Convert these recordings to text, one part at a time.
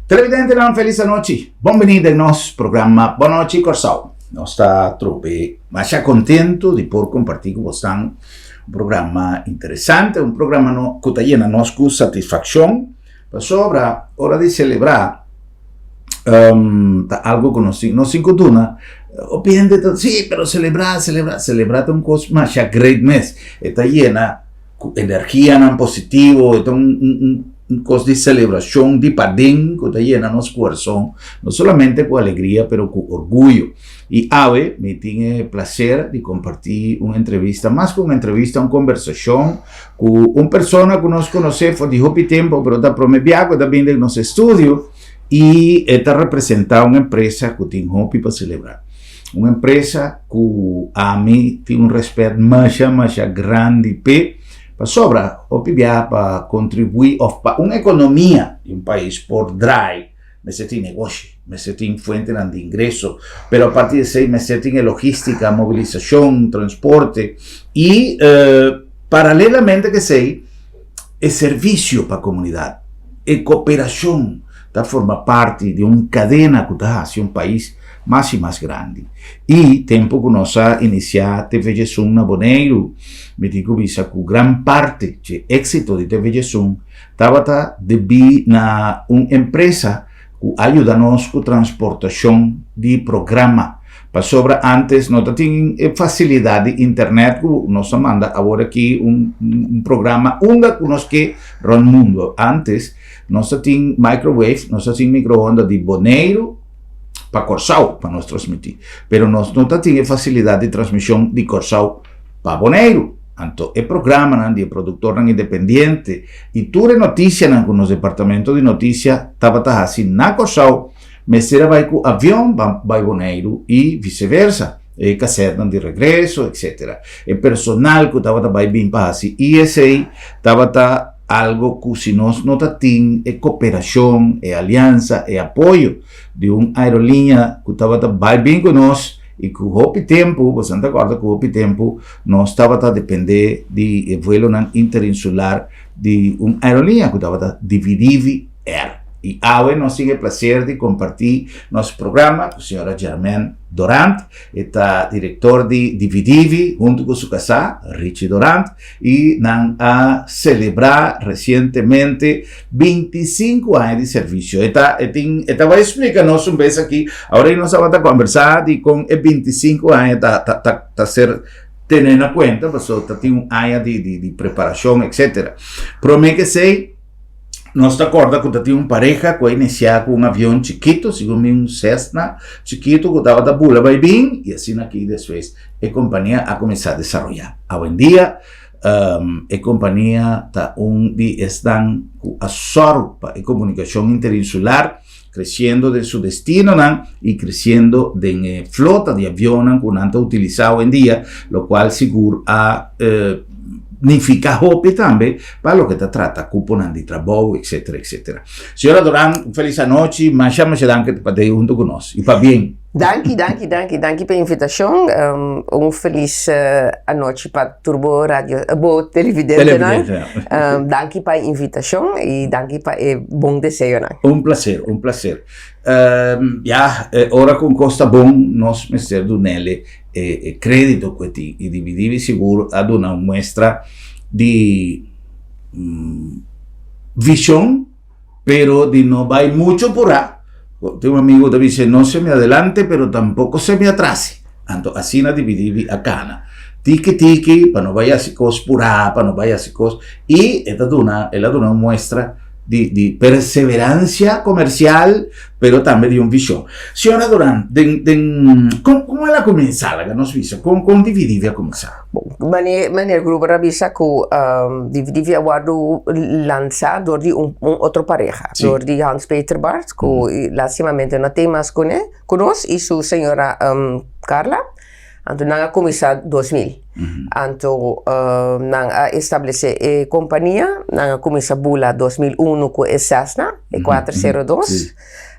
Televidentenan felis anochi. Bon bini den nos programa Bon Nochi Kòrsou. Nos ta trobe masha kontentu di por kompartí ku bosnan un programa interesante, un programa no ku ta yena nos ku satisfakshon pasobra ora di selebrá ta algu ku nos tin, nos tin ku duna. Hopi hende ta si, pero selebrá, selebrá, selebrá ta un kos masha great mes. E ta yena ku energianan positivo, e ta un un kos di selebrashon di paden ku ta yena nos kurason, no solamente ku alegria pero ku orguyo. I awe mi tin e plaser di kompartí un entrevista, mas ku un entrevista, un kombersashon ku un persona ku nos konosé for di hopi tempu, pero ta promé bia ku e ta bin den nos estudio i e ta representá un empresa ku tin hopi pa selebrá. Un empresa ku ami tin un rèspèt masha masha grandi p'e, pasobra hopi bia pa kontribuí òf pa un ekonomia di un pais por drai mester tin negoshi, mester tin fuentenan di ingreso, pero aparte di esei mester tin e logístika, mobilisashon, transporte i paralelamente ku esei e servisio pa komunidat, e koperashon ta forma parti di un kadena ku ta hasi un pais mas i mas grandi. I tempu ku nos a inisiá TV Djesun na Boneiru, mi tin ku bisa ku gran parti dje éksito di TV Djesun tabata debí na un empresa ku a yuda nos ku transportashon di programa. Pasobra ántes no ta tin e fasilidat di internet ku nos ta manda awor aki un programa unda ku nos ke rònt mundu. Ántes nos ta tin microwave, nos ta tin microonda di Boneiru pa Kòrsou pa nos transmití, pero nos no ta tin e fasilidat di transmishon di Kòrsou pa Boneiru. Anto e programanan di e produktornan independiente i tur e notisianan ku nos departamento di notisia tabata hasi na Kòrsou mester a bai ku avion pa bai Boneiru i viseversa, e kasètnan di regreso, etsetera. E personal ku tabata bai bin pa hasi esei tabata algo ku si nos no ta tin e koperashon, e aliansa, e apoyo di un aeroliña ku tabata bai bin ku nos i ku hopi tempu, boso ta kòrda ku hopi tempu nos tabata dependé di e vuelonan interinsular di un aeroliña ku tabata Dividivi Air. I awe nos tin e plaser di kompartí nos programa ku señora Germaine Dorant. E ta direktor di Dividivi huntu ku su kasá, Richie Dorant, i nan a selebrá resientemente 25 aña di servisio. E ta e tin e ta bai splika nos un bes aki. Awor ei nos tabata kombersá di kon e 25 aña ta ta ta ta ser tené na kuenta pasobra ta tin un aña di di di preparashon etsetera. Promé ke esei nos ta kòrda ku ta tin un pareha ku a inisiá ku un avion chikitu, segun mi un Cessna chikitu ku tabata bula bai bin i asina aki despues e kompania a kuminsá desaroyá. Awendia e kompania ta un di esnan ku a sòru pa e komunikashon interinsular kresiendo den su destinonan i kresiendo den e flota di avionnan ku nan ta utilisá awendia, lokual sigur a nifiká hopi tambe pa loke ta trata kuponan di trabou, etsetera, etsetera. Señora Doran, un felis anochi, masha masha danki pa ta huntu ku nos i pabien. Danki, danki, danki, danki pa e invitashon. Un felis anochi pa tur bo radio, bo televidentenan. Televidentenan. Danki pa e invitashon i danki pa e bon deseonan. Un plaser, un plaser. Ya, ora ku un kos ta bon, nos mester dun'el e kredito ku e tin. I Dividivi sigur a duna un muestra di vishon. Pero di no bai mucho purá. Tin un amigo ta bisa, no se me adelante, pero tampoco se me atrase. Anto asina Dividivi a cana. Tiki tiki, pa no bai haci cos purá, pa no bai haci cos. Y e ta duna, el a duna un muestra di, di perseverancia comercial, pero tambe di un vision. Señora Duran, den, den, con, con el a cuminsa? Laga nos bisa, con, con Dividivi a cuminsa? Mane, meneer Gruber a bisa ku Dividivi a wòrdu lansá dor di un un otro pareha, dor di Hans Peter Bart, ku lastimamente no tin mas kuné, ku nos i su señora Carla. Anto nan a kuminsá 2000. Anto nan a establesé e kompania, nan a kuminsá bula 2001 ku e Cessna, e 402.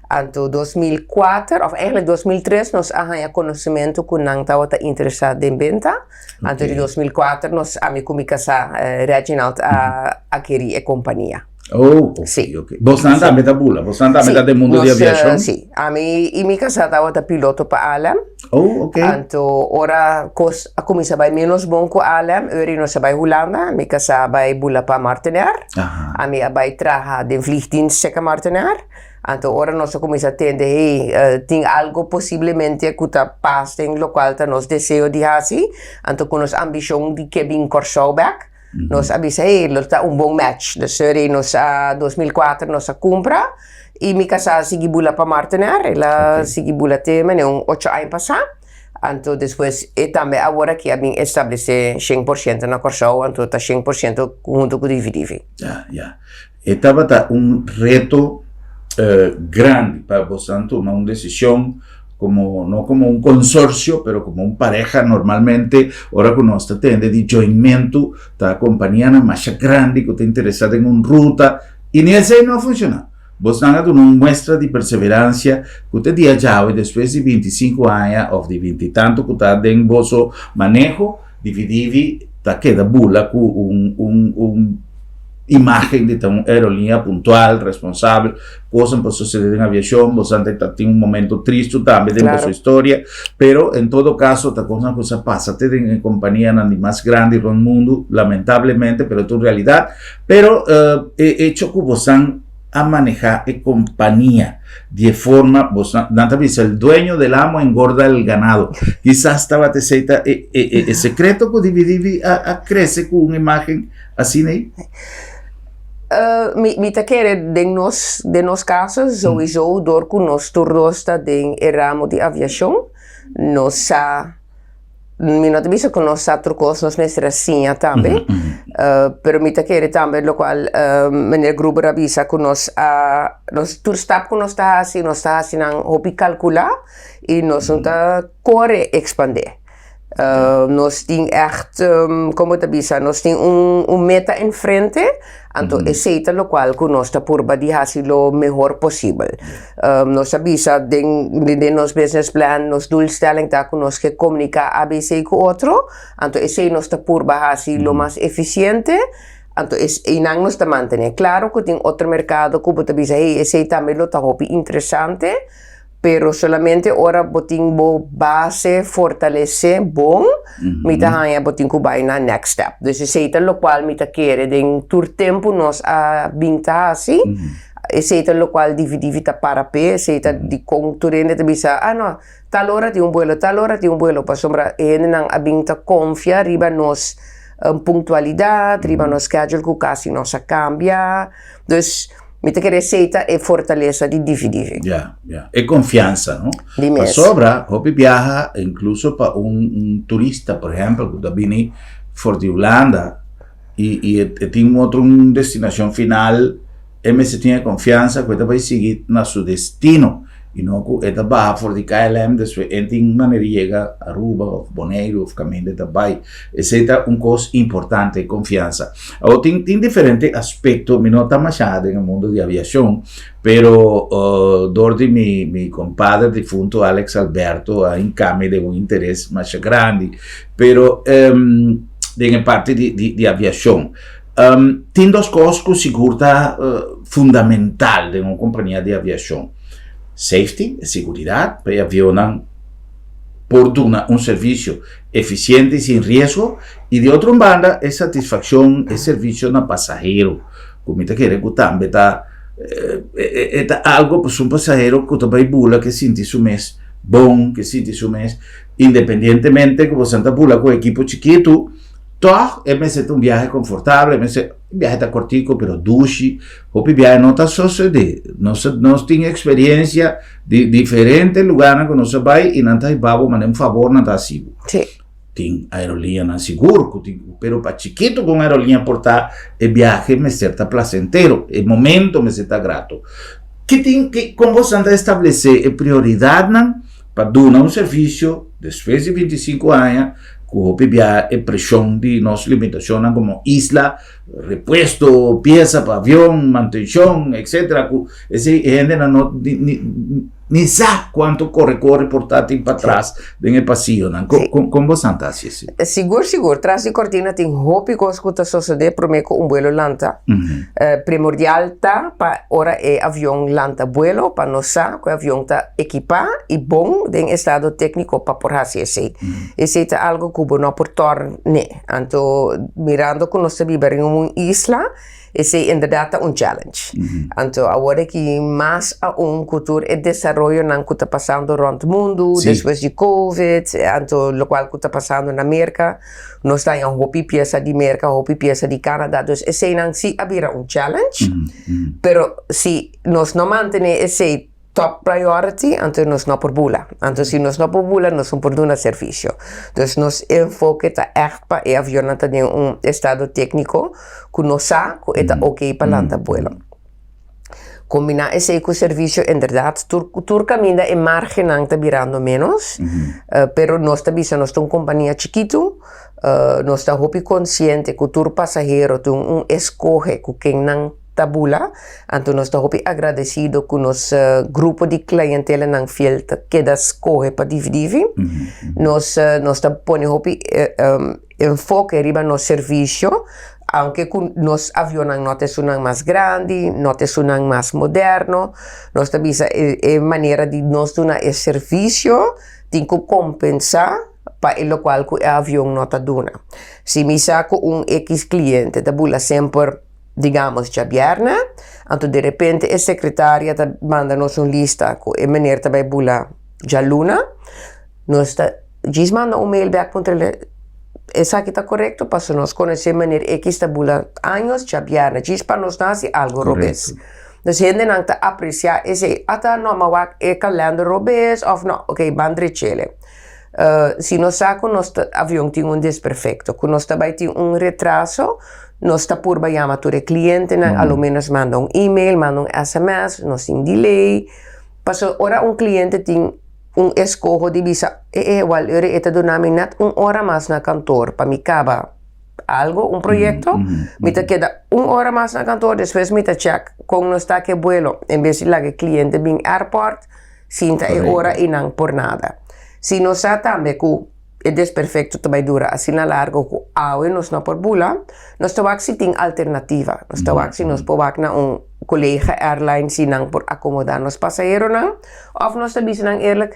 Anto 2004 of eigenlijk 2003 nos a haña konosementu ku nan tabata interesá den benta. Anto di 2004 nos ami ku mi kasá Reginald a adkerí e kompania. Oh, ok, Sí. ok. Bosnan tambe ta bula, bosnan tambe ta den mundo di Nos, aviashon? sí. Ami i mi kasá tabata piloto pa ALM. Oh, ok. Anto ora kos a kuminsá bai ménos bon ku ALM, ora nos a bai Hulanda, mi kasá a bai bula pa Martinair. Ami a bai traha den vliegdienst seka Martinair. Anto ora nos a kuminsá tende, hey, tin algo posiblemente ku ta pas den lokual ta nos deseo di hasi, anto ku nos ambishon di ke bin Kòrsou bèk, nos a bisa, hey, lo ta un bon match. Dus ora nos a 2004 nos a kumpra i mi kasá a sigui bula pa Martinair, el a sigui bula te manera un ocho aña pasá. Anto despues e tambe awor aki a bin establesé 100% na Kòrsou, anto ta 100% huntu ku Divi Divi. Ya, ya. E tabata un reto grandi pa bosan tuma un desishon komo, no komo un konsorsio, pero komo un pareha. Normalmente ora ku nos ta tende di joinmentu ta kompanianan masha grandi ku ta interesá den un ruta i ni esei no a funshoná. Bosnan a duna un muestra di perseveransia ku te dia djawe despues di 25 aña òf di binti i tantu ku ta den boso maneho, Divi Divi ta keda bula ku un un un imágen di ta un aerolínea puntual, responsabel. Kosnan por sosede den aviashon, boso ta tin un momento tristu tambe den boso historia, pero en todo kaso ta kosnan ku sa pasa te den e kompanianan di mas grandi rònt mundu, lamentablemente, pero ta un realidat. Pero e echo ku bosan a manehá e kompania di e forma, bosan, nan ta bisa el dueño del amo engorda el ganado. Kisas tabata esei ta e e e sekreto ku Divi Divi a a krese ku un imágen asina ei? Mi mi ta kere den nos den nos kaso souiso dor ku nos tur dos ta den e ramo di aviashon nos sa Mi no ta bisa ku nos sa tur kos, nos mester a siña tambe. Pero mi ta kere tambe lokual meneer Gruber a bisa ku nos a nos tur stap ku nos ta hasi nos ta hasi nan hopi kalkulá i nos no ta kore ekspandé. Nos tin ègt komo ta bisa nos tin un meta enfrente anto esei ta lokual ku nos ta purba di hasi lo mehor posibel. Nos a bisa den den nos business plan nos doelstelling ta ku nos ke komuniká abc ku otro, anto esei nos ta purba hasi lo mas efisiente, anto einan nos ta mantené. Klaro ku tin otro merkado ku bo ta bisa hey esei tambe lo ta hopi interesante, pero solamente ora bo tin bo base fortalesé bon, mi ta haña bo tin ku bai na next step. Dus esei ta lokual mi ta kere den tur tempu nos a bin ta hasi. Esei ta lokual Divi Divi ta para p'e, esei ta dikon tur hende ta bisa, ah no, tal ora tin un buelo, tal ora tin un buelo, pasobra e hendenan a bin ta konfia riba nos punktualidat, riba nos schedule ku kasi no sa kambia. Dus, mi ta kere esei ta e fortalesa di Divi Divi. Ya, ya. E konfiansa, no? Di mes. Pasobra hopi biaha, inkluso pa un turista, por ehèmpel, ku ta bini for di Hulanda, i i e tin un otro un destinashon final e mester tin e konfiansa ku e ta bai sigui na su destino i no ku e ta baha for di KLM despues e tin manera di yega Aruba òf Boneiru òf kaminda e ta bai esei ta un kos importante e konfiansa awor tin tin diferente aspekto mi no ta masha den e mundo di aviashon pero dor di mi mi kompader difunto Alex Alberto a hinka mi den un interes masha grandi pero. Den e parti di, di, di aviashon. Tin dos kos ku sigur ta fundamental den un kompania di aviashon. Safety, e siguridat, pa e avionnan por duna un servisio efisiente i sin riesgo, i di otro un banda e satisfakshon, e servisio na pasahero, ku mi ta kere ku tambe ta e ta algo pasobra un pasahero ku ta bai bula ke sinti su mes bon, ke sinti su mes Independientemente ku boso ta bula ku ekipo chikitu, tòg e mester ta un biahe konfortabel, e mester, e biahe ta kòrtiku pero dushi. Hopi biahe no ta sosodé. Nos nos tin eksperensia di diferente lugánan ku nos a bai i nan ta hiba bo manera un fabor nan ta hasi bo. Sí. Tin aeroliñanan sigur ku tin, pero pa chikitu ku un aeroliña por ta, e biahe mester ta plasentero, e momento mester ta grato. Ki tin, ki, kon boso ta establesé e prioridatnan? Pa duna un servisio despues di 25 aña ku hopi bia e preshon di nos limitashonnan komo isla Repuesto, pieza pa avion, mantencion, etc. Ku esei e hendenan no ni ni sa kuantu kore kore por ta tin patras den e pasillonan. Kon kon kon bosan ta hasi esei? Sigur sigur, tras di kortina tin hopi kos ku ta sosodé promé ku un buelo lanta. Primordial ta pa ora e avion lanta buelo pa nos sa ku e avion ta ekipá i bon den estado tékniko pa por hasi esei. Esei ta algu ku bo no por tòrne. Anto mirando ku nos ta biba riba un isla, esei inderdat ta un challenge. Anto awor aki mas aun ku tur e desaroyonan ku ta pasando rònt mundu despues di covid, anto lokual ku ta pasando na Merka, nos ta haña hopi piesa di Merka, hopi piesa di Canada, dus eseinan si a bira un challenge, pero si nos no mantené esei Top priority, anto nos no por bula. Anto si nos no por bula, nos no por duna servisio. Dus nos enfoke ta ègt pa e avionnan ta den un estado tékniko ku nos sa ku e ta oké pa lanta buelo. Kombiná esei ku servisio, inderdat, tur tur kaminda e margennan ta birando ménos, pero nos ta bisa nos ta un kompania chikitu, nos ta hopi konsiente ku tur pasahero tin un eskohe ku ken nan ta bula, anto nos ta hopi agradecido cu nos grupo di clientelanan fiel ta keda scoge pa Divi Divi. Nos nos ta pone hopi enfoke riba nos servicio, aunke cu nos avionnan no ta esunnan mas grandi, no ta esunnan mas moderno, nos ta bisa e manera di nos duna e servicio tin cu compensa pa e locual cu e avion no ta duna. Si mi sa cu un X cliente ta bula semper. Digamos djabièrnè, anto derepente e sekretaria ta manda nos un lista ku e meneer ta bai bula djaluna, nos ta djis manda un mail bèk puntra esaki ta korekto pasobra nos konosé meneer X ta bula años djabièrnè djis pa nos no hasi algu robes. Dus hendenan ta apresiá esei, ata no a wak e kalènder robes òf no, oke ban drech'ele. Si nos sa ku nos avion tin un desperfekto, ku nos ta bai tin un retraso, nos ta purba yama tur e klientenan, a lo ménos manda un email, manda un sms, nos tin delay. Pasobra ora un kliente tin un eskoho di bisa, e e wal ora e ta duna mi nèt un ora mas na kantor pa mi kaba algo, un proyekto, mi ta keda un ora mas na kantor, despues mi ta chèk kon nos ta ku e buelo, en bes di laga e kliente bin airport. Sinta e ora i nan por nada. Si nos sa tambe ku e desperfekto ta bai dura asina largo ku awe nos no por bula, nos ta wak si tin alternativa. Nos ta wak si nos por wak na un kolega airline si nan por akomodá nos pasaheronan òf nos ta bisa nan eerlijk,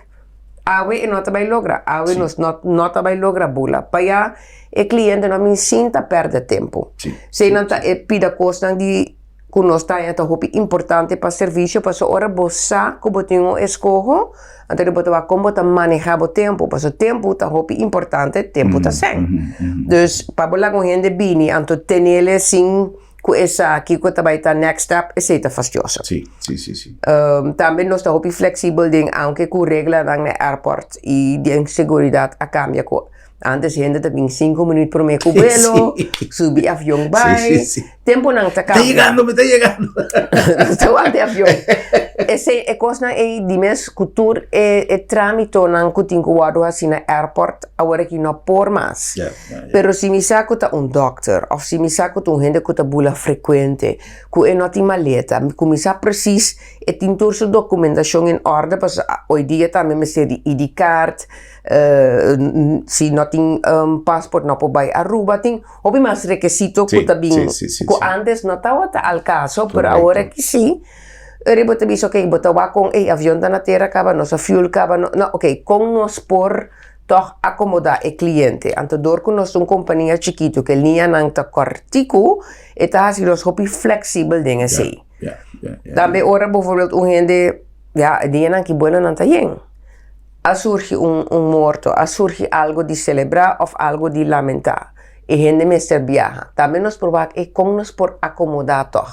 awe e no ta bai logra, awe nos no no ta bai logra bula. Paya e kliente no bin sinta pèrdè tempu. Si nan ta e pida kosnan di. Ku nos ta haña ta hopi importante pa servisio pasobra ora bo sa ku bo tin un eskoho anto di bo ta wak kon bo ta maneha bo tempu pasobra tempu ta hopi importante tempu ta sèn dus pa bo laga un hende bini anto tenele sin ku e sa kiko ta bai ta next step esei ta fastioso tambe nos ta hopi fleksibel den aunke ku reglanan na airport i den seguridat a kambia ku Antes hende ta bin cinco minuut prome cu vuelo, subi avion bai. Temponan ta cambia. Ta yegando, mi ta yegando. Ta wak di avion. Esey, e cosnan ey di mes cu tur e, e tramitonan cu tin cu wordo haci na airport, awor aki no por mas. Pero si mi sa cu ta un dokter, of si mi sa cu ta un hende cu ta bula frecuente, cu e no tin maleta, cu mi sa precies e tin tur su documentacion in orde, pasobra hoy dia tambe mester di ID card, Si no tin paspoort no por bai Aruba tin hopi mas rekesito ku ta bin ku antes no tabata al kaso pero awor aki si ora bo ta bisa ok bo ta wak kon ey avion ta na tera kaba nos a fuel kaba no ok kon nos por tog akomoda e kliente anto dor ku nos ta un kompania chikitu ku e liñanan ta kòrtiku e ta hasi nos hopi fleksibel den esei tambe ora bovoorbeeld un hende ya e dianan ki buelonan ta yen. A surgi un un morto, a surgi algo di selebrá òf algo di lamentá. E hende mester biaha. Tambe nos por wak e kon nos por akomodá tòg.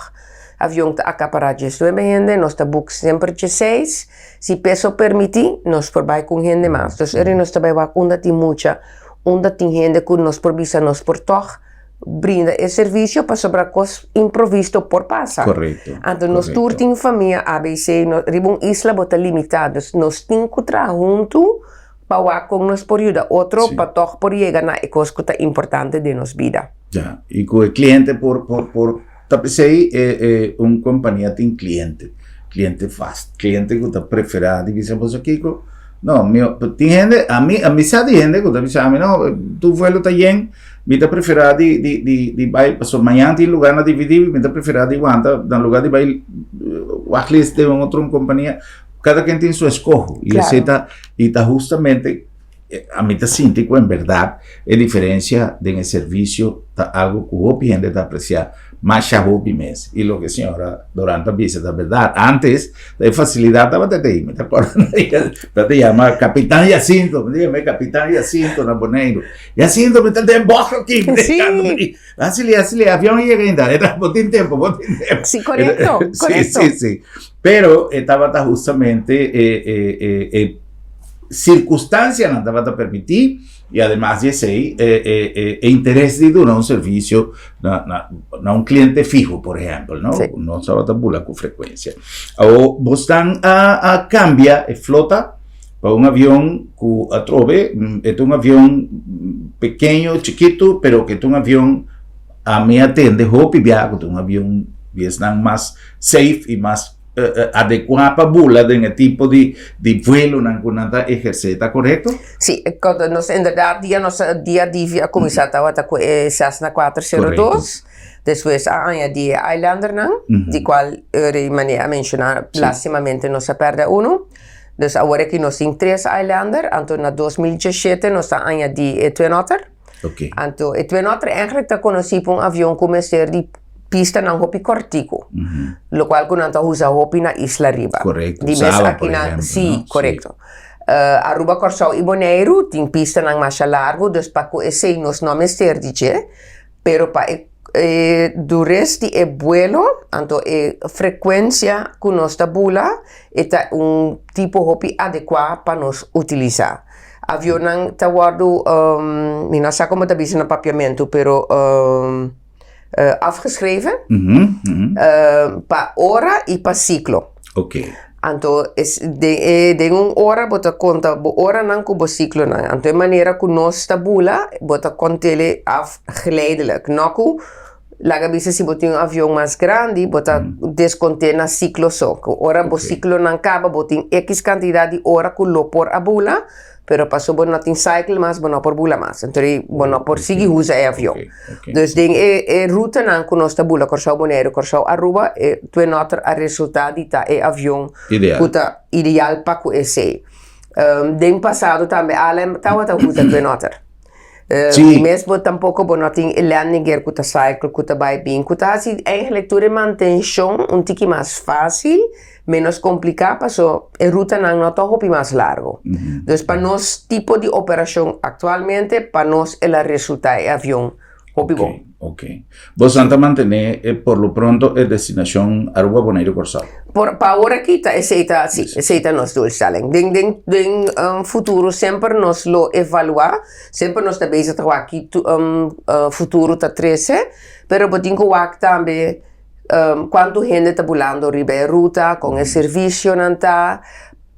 Avion ta akapará diesnuebe hende, nos ta buk semper dieseis. Si peso permití, nos por bai ku un hende mas. Dus eri nos ta bai wak unda tin mucha, unda tin hende ku nos por bisa nos por tòg brinda e servisio pasobra kos improvisto por pasa. Korekto. Anto nos tur tin famia ABC, no, riba un isla bo ta limitá, dus nos tin ku traha huntu pa wak kon nos por yuda otro pa tòg por yega na e kos ku ta importante den nos bida. Ja, i ku e kliente por por por ta p'esei e e un kompania tin kliente, kliente vast, kliente ku ta preferá di bisa boso kiko, no mi tin hende ami ami sa di hende ku ta bisa ami no tur vuelo ta yen mi ta preferá di di di di bai pasobra mañan tin lugar na dividí mi ta preferá di wanta na lugar di bai wachtlijst den un otro kompania kada ken tin su eskoho i esei ta i ta hustamente Ami ta sinti ku en bèrdat e diferensia den e servisio ta algu ku hopi hende ta apresiá masha hopi mes. I loke señora Doran ta bisa ta bèrdat. Ántes e fasilidat tabata ei. Mi ta kòrda nan ta yama Kapitan Jacinto. Mi ta yama e Kapitan Jacinto na Boneiru. Jacinto mi ta den bòk aki. Sí. Asili, asili, avion a yega ainda. Bo tin tempu, bo tin tempu. Sí, korekto, korekto. Sí, sí, sí. Pero e tabata hustamente e, e, e, e circunstancianan tabata permití y ademas di esey e, e, e, e interes di duna un servicio na, na, na un cliente fijo, por ejemplo, no? Sí. No tabata bula cu frecuencia. Awo, bosnan a, a cambia e flota pa un avion cu atrobe, e ta un avion pequeño, chiquito, pero que ta un avion Ami a tende hopi bia ku ta un avion di esnan mas safe i mas adekuá pa bula den e tipo di vuelonan ku nan ta ehersé. Ta korekto? Sí, nos inderdat dia nos dia Divi a kuminsá tabata ku e Cessna 402, despues a añadí e Ilandernan, di kual Uri manera a menshoná lastimamente nos a pèrdè unu. Dus awor aki nos tin tres Islander, anto na 2017 nos a añadí e Twin Otter. Ok. Anto e Twin Otter eigenlijk ta konosí pa un avion ku mester di pistanan hopi kòrtiku, lokual ku nan ta usa hopi na isla riba. Korekto, Di mes Saba, por aki nan, ehèmpel, sí, no? Sí. korekto. Aruba, Kòrsou i Boneiru tin pistanan masha largu, dus pa ku esei nos no mester di dje, pero pa e e dures di e buelo, anto e frekuensia ku nos ta bula, e ta un tipo hopi adekuá pa nos utilisá. Avionnan ta wòrdu, mi no sa komo ta bisa na papiamentu, pero afgeschreven pa ora i pa siklo. Anto den un ora bo ta konta bo oranan ku bo siklonan. Anto e manera ku nos ta bula, bo ta kont'e af geleidelijk. No ku Laga bisa si bo tin un avion mas grandi, bo ta deskonté na siklo so. Ku ora bo siklonan kaba, bo tin ekis kantidat di ora ku lo por a bula, pero paso bo no tin cycle mas, bo no por bula mas. Enton bo no por sigui usa e avion. Dus den e e rutanan ku nos ta bula Kòrsou Boneiru, Kòrsou Aruba, e Twin Otter a resultá di ta e avion ku ta ideal pa ku esei. Den pasado tambe ALM tabata usa Twin Otter. Sí. Mes bo tampoco bo no tin e landing gear cu ta cycle, cu ta bay bin, cu ta haci eigenlijk tur e mantencion un tiki mas facil, menos complica, paso e rutanan no ta hopi mas largo. Dus pa nos tipo di operacion actualmente, pa nos el a resulta e avion hopi bon. Ok, Bosan ta mantené e por lo pronto e destinashon Aruba, Boneiru, Kòrsou? Por pa awor aki ta esei ta si, esei ta nos doelstelling. Den den den futuro semper nos lo evaluá, semper nos ta bezig ta wak ki futuro ta trese, pero bo tin ku wak tambe kuantu hende ta bulando riba e ruta, kon e servisionan ta.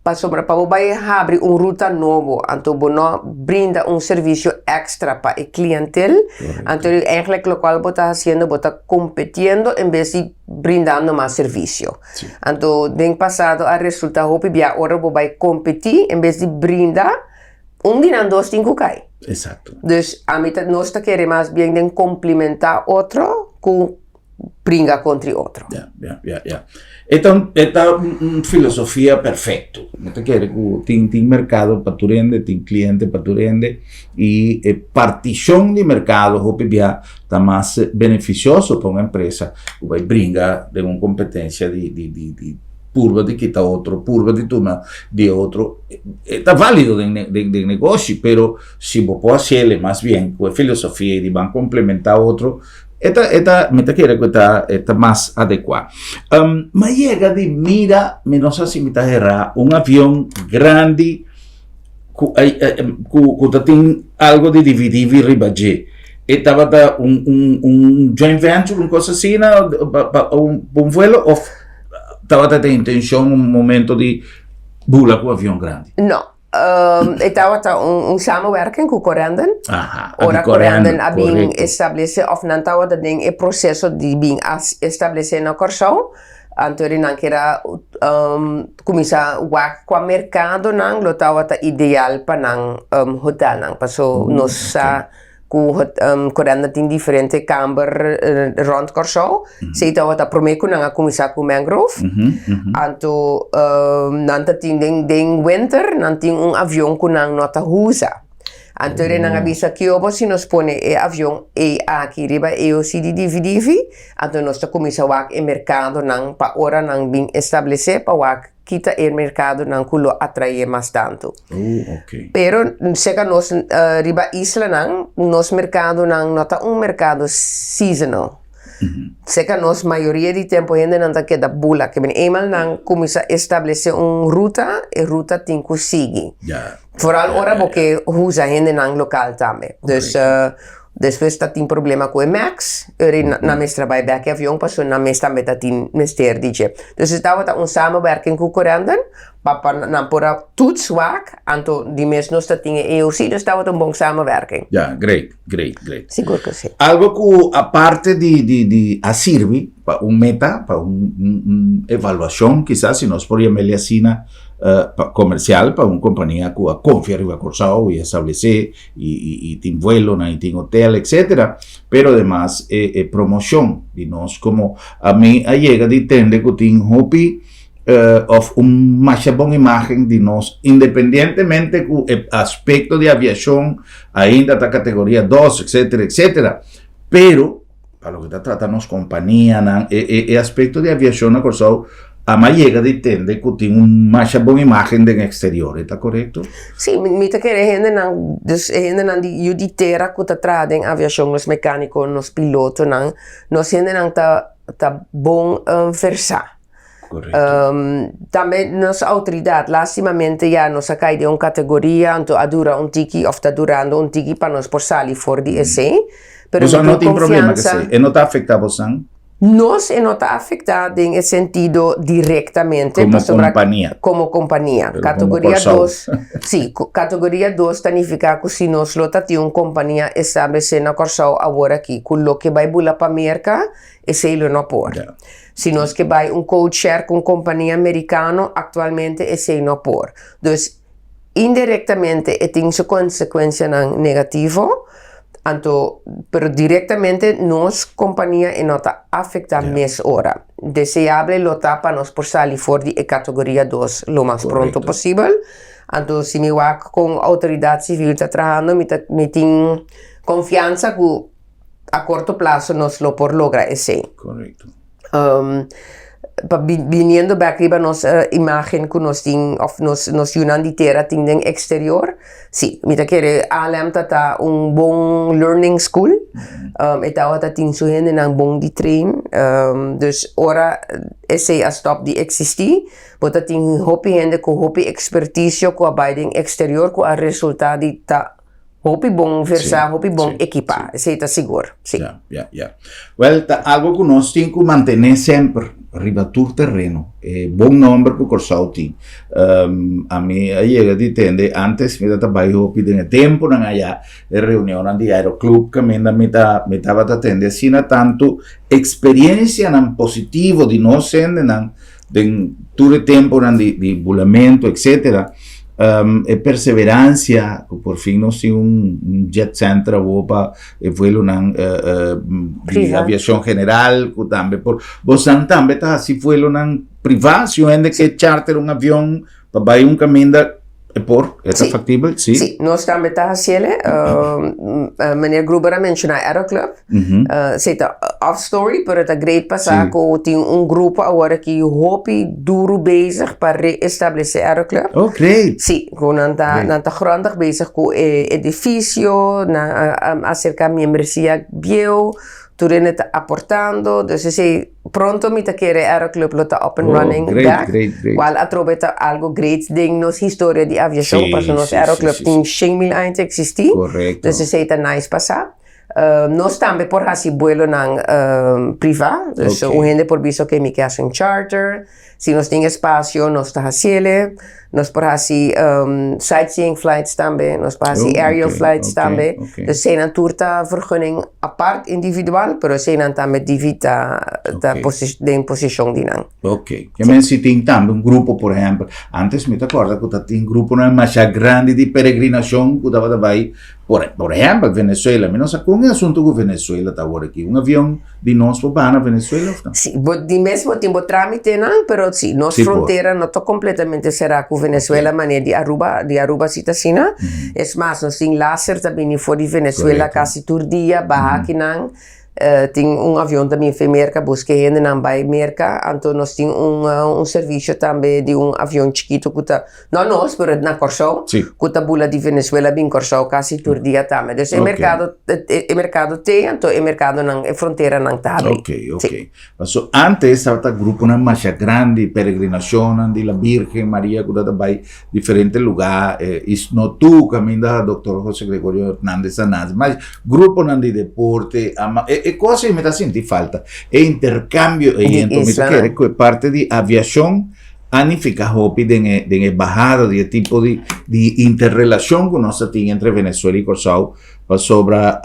Pasobra pa bo bai habri un ruta nobo, anto bo no brinda un servisio extra pa e klientel, anto eigenlijk lokual bo ta hasiendo bo ta kompetiendo en bes di brindando mas servisio. Anto den pasado a resulta hopi bia ora bo bai kompetí en bes di brinda, un di nan dos tin ku kai. Dus ami ta nos ta kere mas bien den komplimentá otro ku bringa kontra otro. Ya, ya, ya, ya. E ta un, e ta un filosofia perfecto. Mi ta kere ku tin, tin merkado pa tur hende, tin kliente pa tur hende i e partishon di merkado hopi bia ta mas benefisioso pa un empresa ku bai bringa den un kompetensia di, di, di, di purba di kita otro, purba di tuma di otro. E ta válido den, den, den negoshi, pero si bo por hasiel mas bien ku e filosofia di ban komplementá otro, E ta, e ta, mi ta kere ku e ta, e ta mas adekuá. Um, m'a yega di mira, mi no sa si mi ta herá, un avion grandi ku, ku, ku ta tin algo di dividivi riba dje. E tabata un, un, un joint venture, un kos asina, pa, pa un, pa un vuelo òf tabata e intenshon un momento di bula ku avion grandi? No. E tabata un samenwerking ku Corendon. Ora Corendon a bin establesé òf nan tabata den e proseso di bin a establesé na Kòrsou, anto di nan kier a kuminsá wak kua merkadonan lo tabata ideal pa nan hotelnan. Paso nos sa ku Corendon tin diferente kamber rònt Kòrsou. Esei tabata promé ku nan a kuminsá ku Mangrove. Anto nan ta tin den den winter nan tin un avion ku nan no ta usa. Anto ora nan a bisa kiobo si nos pone e avion ei aki riba EOC di Divi Divi, anto nos ta kuminsá wak e merkadonan pa ora nan bin establesé pa wak kita e merkadonan ku lo atraé mas tantu. Oh, ok. Pero seka nos riba islanan, nos merkadonan no ta un merkado seasonal. Seka nos mayoria di tempu hendenan ta keda bula. Ke men eenmaal nan kuminsá establesé un ruta, e ruta tin ku sigui. Vooral ora bo ke usa hendenan lokal tambe. Dus Despues ta tin problema ku e Max, eri nan mester a bai bek e avion pasobra nan mes tambe ta tin mester di dje. Dus e tabata un samenwerking ku Corendon pa pa nan por a toets wak, anto di mes nos ta tin e EOC, dus tabata un bon samenwerking. Ya, great, great, great. Sigur ku si. Algo ku aparte di di di a sirbi pa un meta, pa un un evaluashon kisas si nos por yam'el asina, pa komersial pa un kompania ku a konfia riba Kòrsou i a establesé i tin vuelonan i tin hotel etcetera pero ademas e e promocion di nos como a mi a yega di tende cu tin hopi of un masha bon imagen di nos independientemente cu e aspecto di aviacion ainda ta categoria dos etcetera etcetera pero Pa loke ta trata nos kompanianan, e e e aspekto di aviashon na Kòrsou a mas yega di tende ku tin un masha bon imágen den eksterior, e ta korekto? Sí, mi mi ta kere hendenan, dus e hendenan di yu di tera ku ta traha den aviashon, nos mekániko, nos pilotonan, nos hendenan ta ta bon versá. Korekto. Tambe nos outoridat, lástimamente ya nos a kai den un kategoria, anto a dura un tiki òf ta durando un tiki pa nos por sali for di esei. Pero Boso mi no tin tin problema ku konfiansa. esei? E no ta afektá bosan? Nos e no ta afektá den e sentido direktamente Komo pasobra kompania. komo kompania. Pero komo Kategoria Kòrsou. dos, sí, kategoria dos ta nifiká ku si nos lo ta tin un kompania establesé na Kòrsou awor aki ku loke bai bula pa Merka, esei lo no por. Ya. Si nos ke bai un code share ku un kompania merikano, aktualmente esei no por. Dus, indirektamente e tin su konsekuensianan negativo, anto, pero direktamente nos kompania e no ta afektá mes ora. Deseable lo ta pa nos por sali for di e kategoria dos lo mas pronto posibel. Anto si mi wak kon outoridat sivil ta trahando mi ta mi tin konfiansa ku a korto plaso nos lo por logra esei. Korekto. Pa biniendo bek riba nos imagen ku nos tin òf nos nos yunan di tera tin den eksterior, si, mi ta kere ALM ta ta un bon learning school. E tabata tin su hendenan bon di train. Dus ora esei a stòp di eksistí, bo ta tin hopi hende ku hopi ekspertisio ku a bai den eksterior ku a resultá di ta Hopi bon versá, hopi bon ekipá, esei ta sigur, sí. Ya, ya, ya. Wèl, ta algu ku nos tin ku mantené semper riba tur tereno, e bon nòmber ku Kòrsou tin. Ami a yega di tende, ántes mi tabata bai hopi den e tempunan ayá, e reunionnan di Aeroclub kaminda mi ta mi tabata tende asina tantu eksperiensianan positivo di nos hendenan Den tur e temponan di, di bulamentu, etcétera, e perseverancia ku por fin nos tin un, un jet center awo pa e vuelonan di aviacion general, ku tambe por, bosan tambe ta hasi vuelonan privá, si un hende ke charter un avion pa bai un kaminda, E por? E ta factibel? Sí. Sí, nos tambe ta haciele. Meneer Gruber a menciona Aeroclub. Sí, ta off story, pero ta great pa sa cu tin un grupo awor aki hopi duro bezig pa reestablece Aeroclub. Oh, great! Sí, cu nan ta, nan ta grondig bezig cu e edificio, nan a acerca membresia bieu, tur hende ta aportando, dus esey. Pronto mi ta kere Aeroclub lo ta up and running great, bek, great, great. cual atrobe ta algo great den nos historia di aviacion, pasobra nos Aeroclub tin shen mil aña ta existi, dus esey ta nice pa sa. Nos tambe por haci buelonan priva, dus un hende por bisa ok mi ke haci un charter, si nos tin espacio nos ta haciele. Nos por hasi sightseeing flights tambe, nos por hasi aerial flights tambe. Dus eseinan tur ta vergunning apart individual, pero eseinan tambe Divi ta ta den posishon di nan. Ok. Ke men si tin tambe un grupo, por ehempel, antes mi ta kòrda ku ta tin gruponan masha grandi di peregrinashon ku tabata bai, por por ehempel, Venezuela. Mi no sa kon e asuntu ku Venezuela ta awor aki. Un avion di nos por baha na Venezuela of no? Si, bo di mes bo tin bo trámitenan, pero si, nos Si por. frontera no ta completamente será ku Venezuela manera di Aruba, di Aruba si ta asina. Es mas, nos tin láser ta bini for di Venezuela Correcto. kasi tur dia baha akinan. Tin un avion ta bin fe Merka buska e hendenan bai Merka, anto nos tin un un servisio tambe di un avion chikitu ku ta, no nos, pero na Kòrsou, ku ta bula di Venezuela bin Kòrsou kasi tur dia tambe. Dus e merkado, e merkado t'ei, anto e merkadonan, e fronteranan ta habri. Ok, ok. Paso antes tabata gruponan masha grandi, peregrinacionnan di la Virgen Maria ku tabata bai diferente lugá, Isnotú kaminda Doctor José Gregorio Hernández a nase, mas gruponan di deporte, ama, e, e kos ei mi ta sinti falta, e interkambio ei, Di enton mi ta islanan. kere ku e parte di aviashon a nifiká hopi den e, den e bahada di e tipo di, di interrelashon ku nos ta tin entre Venezuela i Kòrsou, Pasobra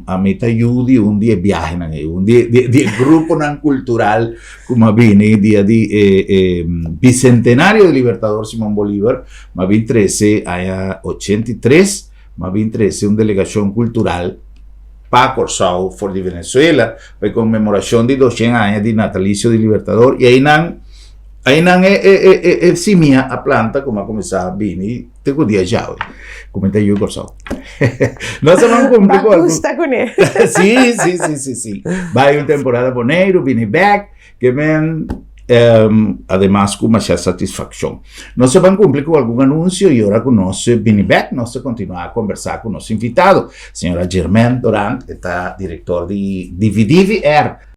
ami ta yu di un di e biahenan ei, un di di e gruponan kultural ku m'a bini dia di e e bisentenario di Libertador Simon Bolivar, m'a bin trese aña 83, m'a bin trese un delegashon kultural pa Kòrsou for di Venezuela pa e konmemorashon di doshen aña di natalisio di Libertador i einan einan e e e e simia a planta ku m'a kuminsá bini. Te ku dia djawe. Ku mi ta yu Kòrsou. Nos a ban kumpli ku algun. Gusta kuné. Sí, sí, sí, sí, sí. Bai un temporada Boneiru, bini bèk, ke men ademas ku masha satisfakshon. Nos a ban kumpli ku algun anunsio i ora ku nos bini bèk nos ta kontinuá a kombersá ku nos invitado, señora Germaine Dorant, e ta direktor di Dividivi Air.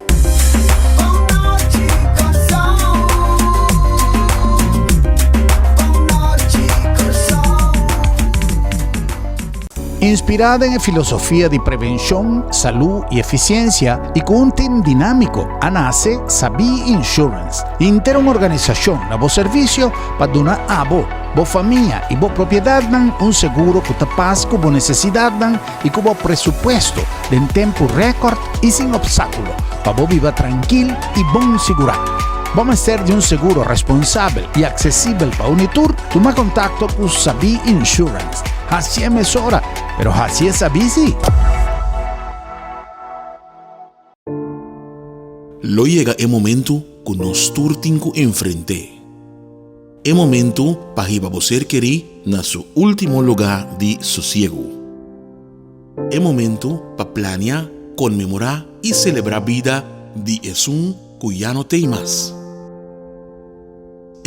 Inspirá den e filosofia di prevenshon, salú i efisiensia i ku un tim dinámiko a nase Sabí Insurance, henter un organisashon na bo servisio pa duna abo, bo famia i bo propiedatnan un seguro ku ta pas ku bo nesesidatnan i ku bo presupuesto den tempu rèkòrt i sin opstákulo pa bo biba trankil i bon sigurá. Bo mester di un seguro responsabel i aksesibel pa uni tur? Tuma kontakto ku Sabí Insurance. Hasié mesora, pero hasié sabí sí! Lo yega e momentu ku nos tur tin ku enfrent'é. E momentu pa hiba bo ser kerí na su último lugá di sosiegu. E momentu pa plania, konmemorá i selebrá bida di esun ku ya no t'ei mas.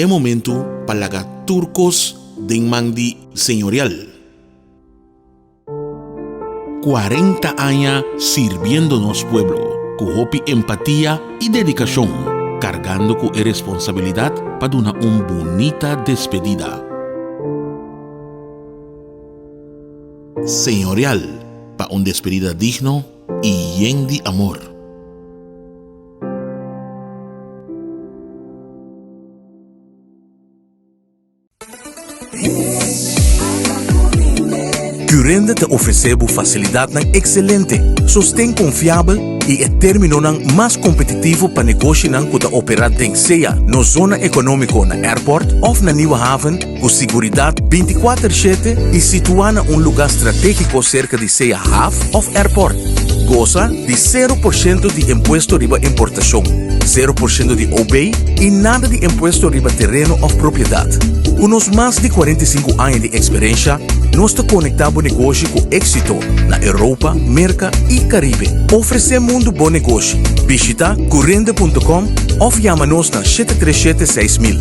E momentu pa laga tur kos den man di Señorial. 40 aña sirbiendo nos pueblo ku hopi empatia i dedikashon, kargando ku e responsabilidat pa duna un bunita despedida. Señorial pa un despedida digno i yen di amor. Curinde ta ofresé bo fasilidatnan ekselente, sosten konfiabel i e términonan mas kompetitivo pa negoshinan ku ta operá den sea nos zona ekonómiko na Airport òf na Nieuwe Haven ku siguridat 24 shete i situá na un lugá stratégiko serka di sea haf òf airport. Gosa di sero por shento di impuesto riba importashon, sero por shento di OB i nada di impuesto riba tereno òf propiedat. Ku nos mas di 45 aña di eksperensha, nos ta konektá bo negoshi ku éksito na Europa, Merka i Karibe. Ofresé mundu bo negoshi. Bishita curende.com òf yama nos na 737 6000.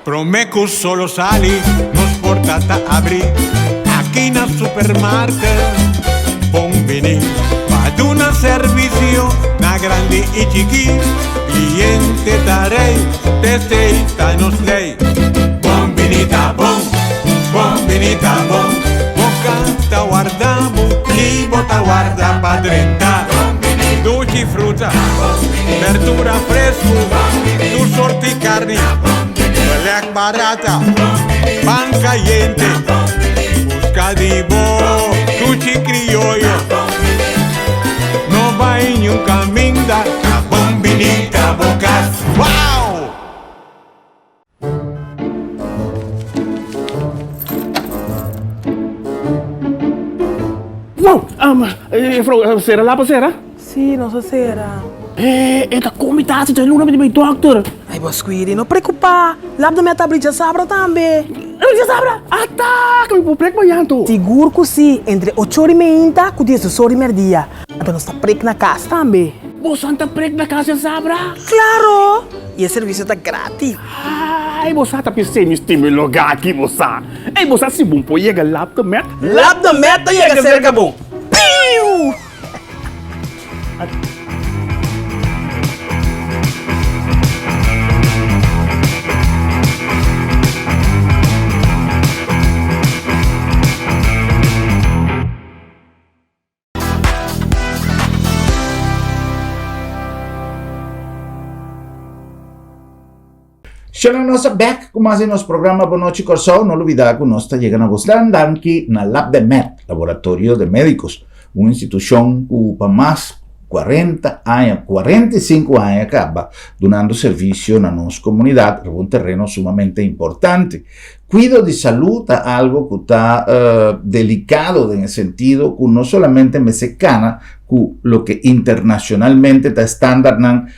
Prome cu solo sali, nos porta ta abri aki na supermarket. Bon bini pa duna servicio na grandi y chiki. Cliente ta rey, t'esey ta nos ley. Bon bini ta bon, bon bini ta bon. Bo cas ta warda bo y bo ta warda pa drenta. Dushi fruta, berdura fresku, tur sorti karni, belèk barata, pan kayente, buska di bo dushi krioyo. No bai niun kaminda, ta bon bini ta bo kas. Wow! Wow! Juffrouw, sera lapa sera? Sí, nos a sera. Eh, e ta komi tasi ta luna mi di bai dokter. Ay, bo Squiri, no preocupa. Lap de meta abri djasabra tambe. Abri djasabra? Ata, ku mi por prek mañan to. Sigur ku sí, entre ocho ora i meinta ku diesdos ora i merdia. Anto nos ta prek na kas tambe. Boso ta prek na kas djasabra? Klaro! I e servisio ta gratis. Ay, bo sa ta p'esei mi stima e lugá aki, bo sa. Ey, bo sa si bon por yega Lap de Met? Lap de Met ta yega serka bo. Piu! Shona nos a bek ku mas di nos programa Bon Nochi Kòrsou. No lubidá ku nos ta yega na bosnan danki na Lab de Med, Laboratorio de Médicos, un institushon ku pa mas 40 aña, 45 aña kaba dunando servisio na nos komunidat riba un tereno sumamente importante. Kuido di salú ta algo ku ta delikado den e sentido ku no solamente mester kana ku loke internashonalmente ta estandarnan,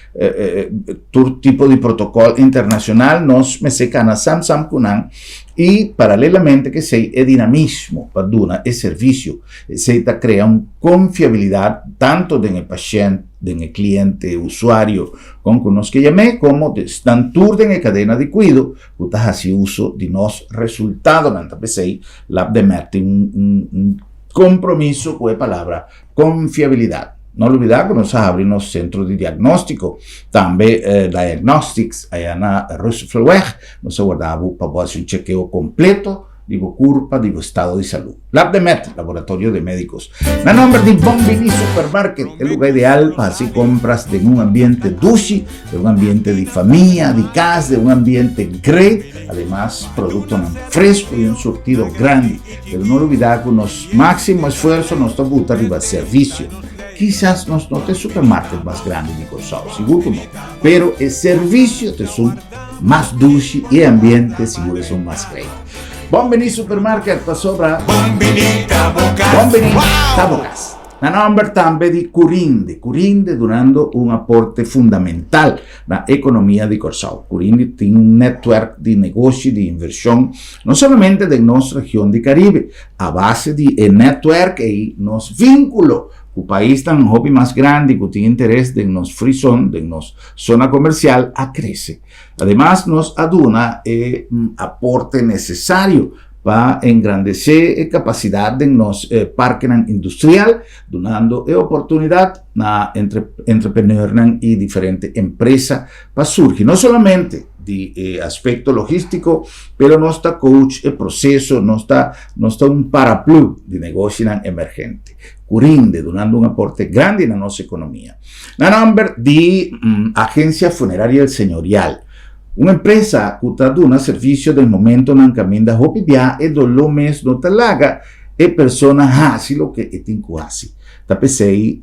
tur tipo di protokòl internashonal nos mester kana sam sam ku nan i paralelamente ku esei e dinamismo pa duna e servisio. Esei ta krea un konfiabilidat tanto den e pashènt, den e kliente, usuario, kon ku nos ke yam'é, komo esnan tur den e kadena di kuido ku ta hasi uso di nos resultadonan. Ta p'esei Labdemed tin un kompromiso ku e palabra konfiabilidat. No lubidá ku nos a habri nos sentro di diagnóstiko, tambe Diagnostics, aya na Russelweg. Nos a warda bo pa bo hasi un chekeo kompleto di bo kurpa, di bo estado di salú. Labdemed, Laboratorio de Médicos. Na nomber di Bon Bini Supermarket, e lugar ideal pa haci compras den un ambiente dushi, den un ambiente di famia, di cas, den un ambiente great. Ademas, productonan fresco y un surtido grandi. Pero no lubida cu nos maximo esfuerzo nos ta buta riba servicio. Kisas nos no ta e supermarket mas grandi di Corsou, sigur cu no, pero e servicio ta esun mas dushi y e ambiente sigur esun mas great. Bon Bini Supermarket pasobra Bon Bini ta bo kas. Bon Bini ta bo kas. Na nomber tambe di Curinde. Curinde dunando un aporte fundamental na ekonomia di Kòrsou. Curinde tin un netwerk di negoshi di invershon no solamente den nos region di Karibe. A base di e netwerk ei nos vínkulo ku paisnan hopi mas grandi ku tin interes den nos free zone, den nos zona komersial a krese. Ademas nos a duna e aporte nesesario pa engrandesé e kapasidat den nos parkenan industrial, dunando e oportunidat na entrepreneurnan i diferente empresa pa surgi, no solamente di e aspekto logístiko, pero nos ta coach e proseso, nos ta nos ta un paraplu di negoshinan emergente, ku rinde, dunando un aporte grandi na nos ekonomia. Na nomber di Agencia Funeraria El Señorial, un empresa cu ta duna servicio den momentonan caminda hopi bia e doló mes no ta laga e persona haci loke e tin cu haci. Ta p'esey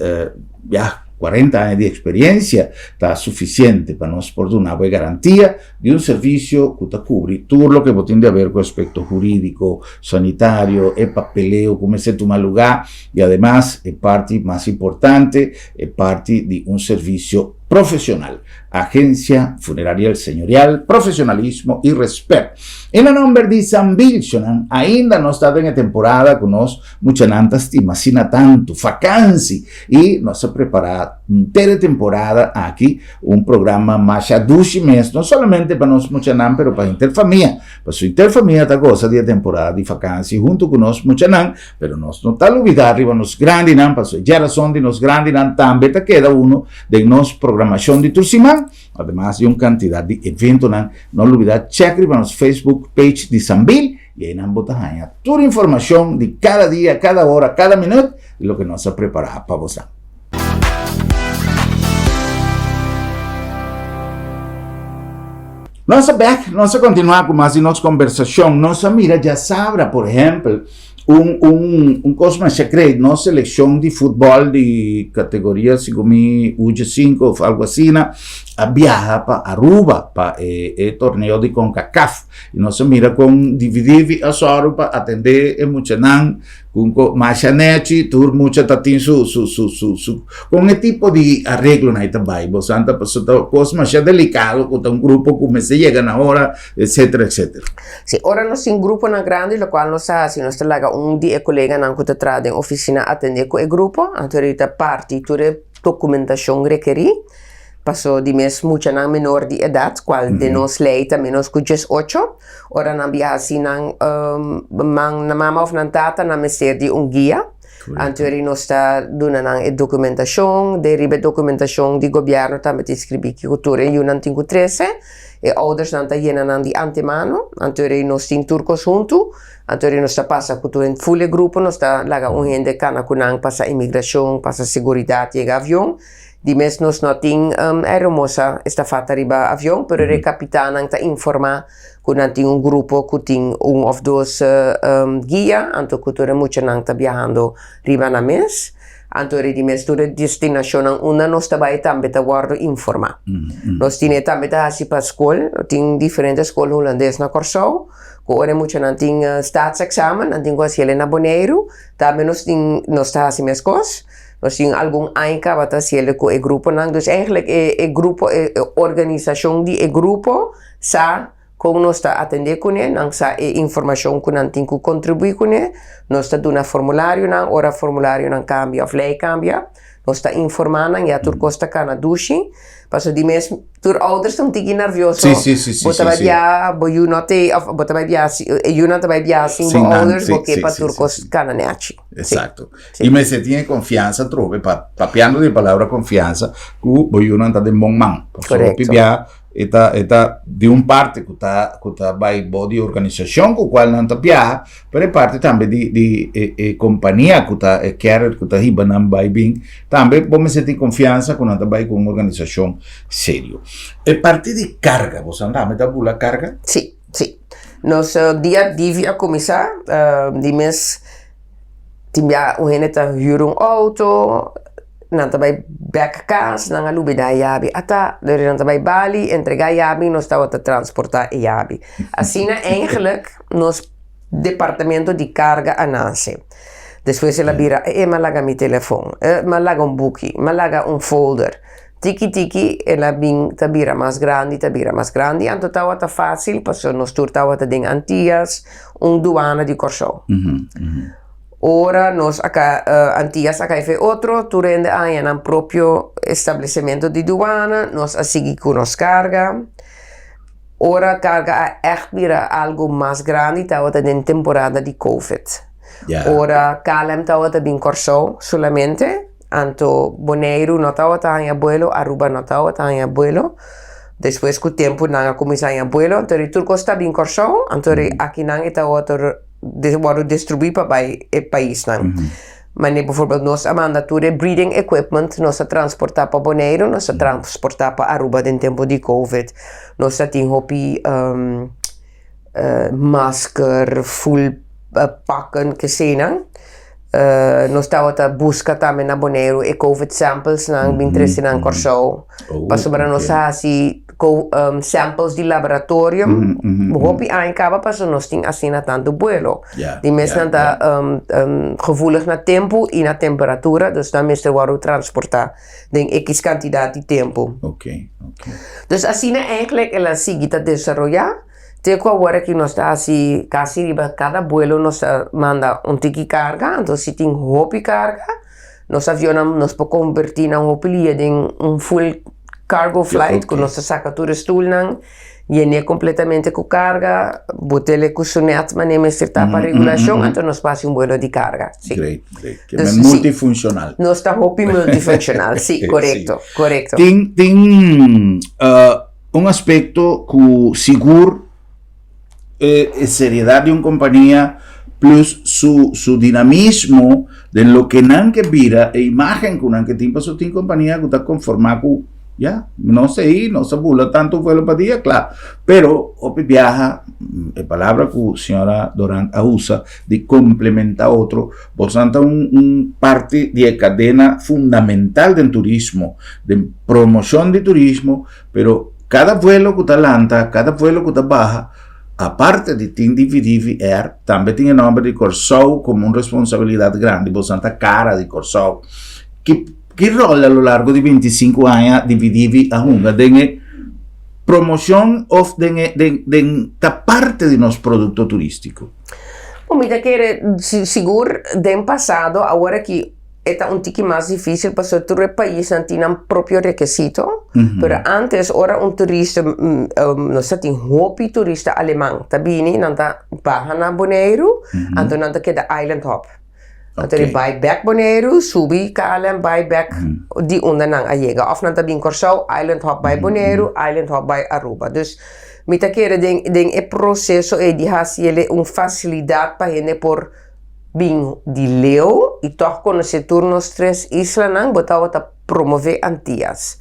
ya cuarenta aña di experiencia ta suficiente pa nos por duna bo e garantia di un servicio cu ta cubri tur loke bo tin di haber cu aspecto huridico, sanitario, e papeleo cu mester tuma luga y ademas e parti mas importante, e parti di un servicio profesional. Agencia Funeraria El Señorial, profesionalismo y respet. E na nomber di San Bilshonan, ainda nos ta den e temporada cu nos muchanan ta stima asina tanto, vakansi, y nos a prepara henter e temporada aki un programa masha dushi mes, no solamente pa nos muchanan, pero pa henter famia. Pasobra henter famia ta gosa di e temporada di vakansi hunto cu nos muchanan, pero nos no ta lubida riba nos grandinan, pasobra e djerason di nos grandinan tambe ta keda uno den nos programacion di tur siman, ademas di un cantidad di eventonan. No lubida check riba nos Facebook page di Sambil y eynan bo ta haña tur informacion di cada dia, cada ora, cada minuut di loke nos a prepara pa bosan. Nos a bek, nos a kontinuá ku mas di nos kombersashon. Nos a mira djasabra, por ehèmpel, un un un kos masha great, nos selekshon di futbòl di kategoria segun mi U diesinku òf algu asina a biaha pa Aruba pa e e torneo di Concacaf. I nos a mira kon Divi Divi a sòru pa atendé e muchanan Ku ku masha nechi, tur mucha ta tin su su su su su kon e tipo di areglonan ei ta bai? Bo san ta pasobra ta kos masha delikado ku ta un grupo ku mester yega na ora, etsetera etsetera. Si, ora nos tin gruponan grandi lokual nos ta hasi nos ta laga un di e koleganan ku ta traha den ofisina atendé ku e grupo, anto ei ta parti tur e dokumentashon rekerí. Paso di mes muchanan menor di edat, kual den nos lei ta menos ku diesocho, ora nan biaha sin nan man nan mama òf nan tata nan mester di un guia. Anto eri nos ta duna nan e dokumentashon, den riba e dokumentashon di gobièrnu tambe ta inskribí kiko tur e yunan tin ku trese, e oudersnan ta yena nan di antemano, anto eri nos tin tur kos huntu, anto eri nos ta pasa ku tur e ful e grupo nos ta laga un hende kana ku nan pasa imigrashon, pasa seguridat, yega avion. Di mes nos no tin aeromosa estafata riba avion, pero e kapitannan ta informá ku nan tin un grupo ku tin un òf dos guia, anto ku tur e muchanan ta biahando riba nan mes. Anto di mes tur e destinashonnan unda nos ta bai tambe ta wòrdu informá. Nos tin e tambe ta hasi pa skol, tin diferente skol hulandes na Kòrsou ku ora e muchanan tin staatsexamen nan tin ku hasiel na Boneiru, tambe nos tin nos ta hasi meskos. Nos tin algun aña kaba ta hasiendo ku e gruponan. Dus eigenlijk e e grupo e organisashon di e grupo sa kon nos ta atendé kuné, nan sa e informashon ku nan tin ku kontribuí kuné. Nos ta duna formularionan, ora formularionan kambia òf lei kambia, nos ta informá nan, ya tur kos ta kana dushi. Pasobra di mes tur ouders ta un tiki nervioso. Sí, sí, sí, sí, Bo ta sí, bai sí. bia, bo yu no te, òf bo ta bai bia si e yunan ta bai bia sin bo Sin nan, ouders, sí, bo ke sí, pa sí, tur sí, kos sí. kana nèchi. Exacto. Sí. I mester tin e confiansa atrobe, pa, papiando di e palabra confiansa, cu bo yunan ta den bon man. Pasobra hopi Correcto. bia e ta, e ta di un parte cu ta, cu ta bay bo di organisacion cu cual nan ta biaha, pero e parte tambe di, di e, e compania cu ta, e carrier cu ta hiba nan bay bin, tambe bo mester tin confiansa cu nan ta bay cu un organisacion serio. E parti di carga, bo sa tambe ta bula carga? Sí, sí. Nos dia Divi a cuminsa, di mes Tin bia un hende ta hür un outo, nan ta bai bèk kas, nan a lubidá e yabi. Ata, dor nan ta bai bali, entregá e yabi, nos tabata transportá e yabi. Asina eigenlijk nos departamento di karga a nase. Despues el a bira, e m'a laga mi telefon, e m'a laga un buki, m'a laga un folder. Tiki tiki el a bin ta bira mas grandi, ta bira mas grandi, anto tabata fácil pasobra nos tur tabata den Antias, un duana di Kòrsou. Ora nos a ka Antias a kai fe otro, tur hende a haña nan propio establesimentu di duana, nos a sigui ku nos karga. Ora karga a ègt bira algu mas grandi tabata den temporada di covid. Ora KLM tabata bin Kòrsou solamente. Anto Boneiru no tabata haña buelo, Aruba no tabata haña buelo. Despues ku tempu nan a kuminsá haña buelo, anto di tur kos ta bin Kòrsou, anto di akinan e ta wòrdu wòrdu distribuí pa bai e paisnan. Manera biforbel nos a manda tur e breeding equipment, nos a transportá pa Boneiru, nos a transportá pa Aruba den tempu di covid. Nos a tin hopi masker, full pakken, kesenan. Nos tabata buska tambe na Boneiru e covid samples nan bin trese nan Kòrsou. Pasobra nos a hasi samples di laboratorio hopi aña kaba pasobra nos tin asina tantu buelo. Di mes nan ta gevoelig na tempu i na temperatura dus nan mester wòrdu transportá den ekis kantidat di tempu. Dus asina eigenlijk el a sigui ta desaroyá. Te ku awor aki nos ta hasi kasi riba kada buelo nos ta manda un tiki karga, anto si tin hopi karga nos avionnan nos por konvertí nan hopi lia den un full cargo flight ku nos ta saka tur e stulnan yen'é kompletamente ku karga, bot'el ku su nèt manera mester ta pa regulashon, anto nos por hasi un buelo di karga, si. Great, great. Ke men multifunshonal. Nos ta hopi multifunshonal, si, korekto, korekto. Tin, tin Un aspekto ku sigur e seriedat di un kompania plus su su dinamismo den loke nan ke bira, e imágen ku nan ke tin, pasobra tin kompania ku ta konformá ku Ya, nos ei, nos a bula tantu vuelo pa dia, kla. Pero hopi biaha, e palabra ku señora Dorant a usa di komplementá otro, bosan ta un un parti di e kadena fundamental den turismo, den promoshon di turismo, pero kada vuelo ku ta lanta, kada vuelo ku ta baha, aparte di tin Divi Divi Air, tambe tin e nòmber di Kòrsou komo un responsabilidat grandi, bosan ta kara di Kòrsou. Ki Ki rol a lo largo di 25 aña Divi Divi a hunga den e promocion of den e den den ta parte di nos producto turistico? Bo mi ta kere sigur den pasado, awor aki e ta un tiki mas dificil pasobra tur e paisnan tin nan propio rekesito, pero antes ora un turista nos ta tin hopi turista aleman ta bini nan ta baha na Boneiru anto nan ta keda island hop. Anto di bai bek Boneiru, subi KLM bai bek di unda nan a yega. Of nan ta bin Kòrsou, island hop bai Boneiru, island hop bai Aruba. Dus mi ta kere den den e proseso ei di hasi el un fasilidat pa hende por bin di leu i tòg konosé tur nos tres islanan, bo tabata promové Antias.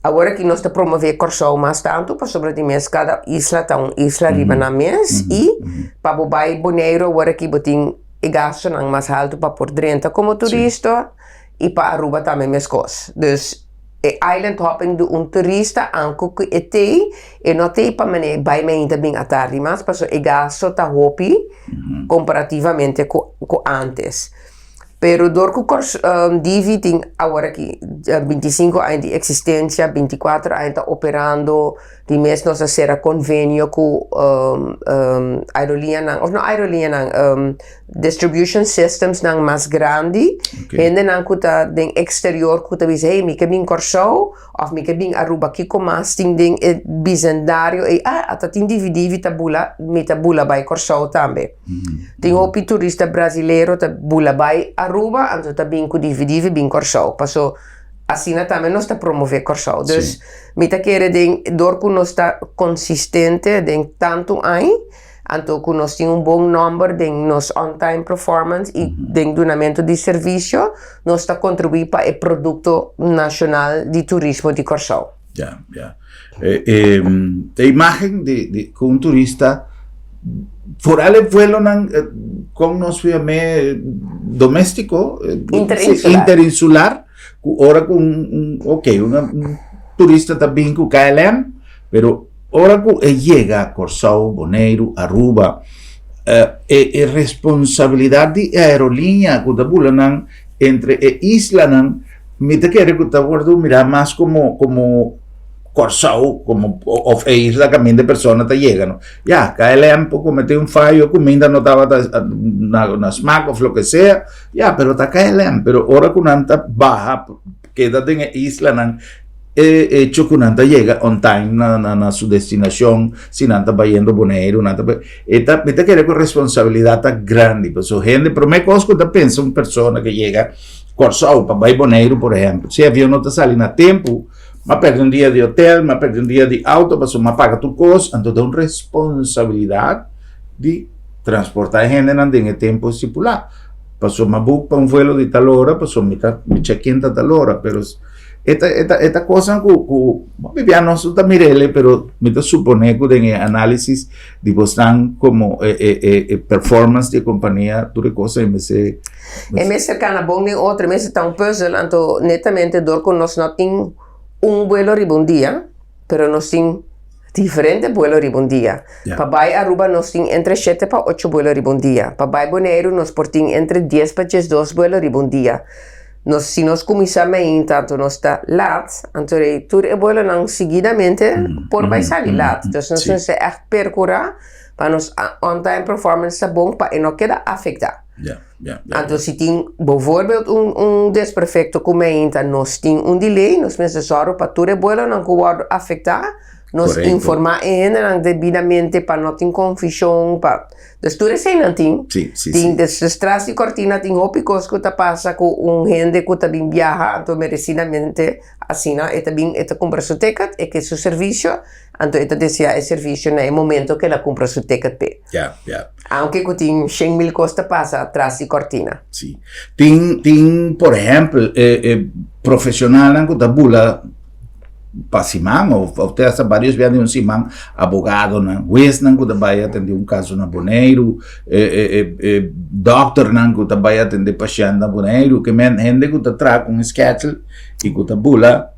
Awor aki nos ta promové Kòrsou mas tantu pasobra di mes kada isla ta un isla riba nan mes i pa bo bai Boneiru awor aki bo tin e gastunan mas haltu pa por drenta komo turista i pa Aruba tambe meskos. Dus e island hopping di un turista anku ku e tei e no tei pa mane bai mainta bin atardi mas pasobra e gastu ta hopi komparativamente ku antes. Pero dor ku Divi tin awor aki bintisinko aña di eksistensia, bintikuater aña ta operando, di mes nos a sera konvenio ku aeroliñanan, òf no aeroliñanan, distribution systemsnan mas grandi, hendenan ku ta den eksterior ku ta bisa hey mi ke bin Kòrsou òf mi ke bin Aruba kiko mas tin den e bisendario ei, ah ata tin Divi Divi ta bula, mi ta bula bai Kòrsou tambe. Tin hopi turista brasilero ta bula bai Aruba anto ta bin ku Divi Divi bin Kòrsou paso asina tambe nos ta promove Kòrsou. Dus mi ta kere den dor ku nos ta konsistente den tantu aña anto ku nos tin un bon nòmber den nos on time performance i den dunamentu di servisio nos ta kontribuí pa e produkto nashonal di turismo di Kòrsou. Ya, ya. E imagen di di ku un turista foral e vuelonan kon nos yam'é doméstiko Interinsular. interinsular ku ora ku un un ok un turista ta bin ku KLM pero ora ku e yega Kòrsou, Boneiru, Aruba e e responsabilidat di e aeroliña ku ta bula nan entre e islanan Mi ta kere ku ta wòrdu mirá mas komo komo Kòrsou komo òf e isla kaminda e persona ta yega no. Ya, KLM por kometé un fayo, kuminda no tabata na na smak òf loke sea, ya, pero ta KLM. Pero ora ku nan ta baha keda den e islanan e echo ku nan ta yega on time na na na su destinashon, si nan ta bayendo Boneiru, nan ta bai, e ta mi ta kere ku responsabilidat ta grandi pasobra hende promé kos ku ta pensa un persona ke yega Kòrsou pa bai Boneiru por ehèmpel, si e avion no ta sali na tempu, m'a pèrdè un dia di hotèl, m'a pèrdè un dia di outo pasobra m'a paga tur kos, anto ta un responsabilidat di transportá e hendenan den e tempu estipulá. Pasobra m'a buk pa un vuelo di tal ora, pasobra mi ta mi check-in ta tal ora, pero e ta e ta e ta kosnan ku ku hopi bia nos no ta mir'el, pero mi ta suponé ku den e análisis di bosnan komo e e e e performance di e kompania tur e kos ei mester E mester kana bon den otro, e mester ta un puzzel, anto netamente dor ku nos no tin un buelo riba un dia, pero nos tin diferente buelo riba un dia. Pa bai Aruba nos tin entre shete pa ocho buelo riba un dia, pa bai Boneiru nos por tin entre dies pa diesdos buelo riba un dia. Nos si nos kuminsá mainta anto nos ta lat, anto rei tur e buelonan siguidamente por bai sali lat. Dus nos mester ègt perkurá pa nos on time performance ta bon pa e no keda afektá. Anto si tin bijvoorbeeld un un desperfecto ku meinta nos tin un delay, nos mester sòru pa tur e buelonan ku wòrdu afektá, nos informá e hendenan debidamente pa no tin konfushon, pa, dus tur eseinan tin, tin des tras di kòrtina tin hopi kos ku ta pasa ku un hende ku ta bin biaha anto meresidamente asina e ta bin e ta kumpra su ticket, e ke su servisio, anto e ta deseá e servisio na e momento ku el a kumpra su ticket p'e. Aunke ku tin shen mil kos ta pasa tras di kòrtina. Sí. Tin, tin por ehèmpel, e, e profeshonalnan ku ta bula pa siman of of te hasta varios bia den un siman abogadonan, huesnan ku ta bai atendé un kaso na Boneiru, e e e e dòkternan ku ta bai atendé pashènt na Boneiru, ke men hende ku ta traha ku un schedule i ku ta bula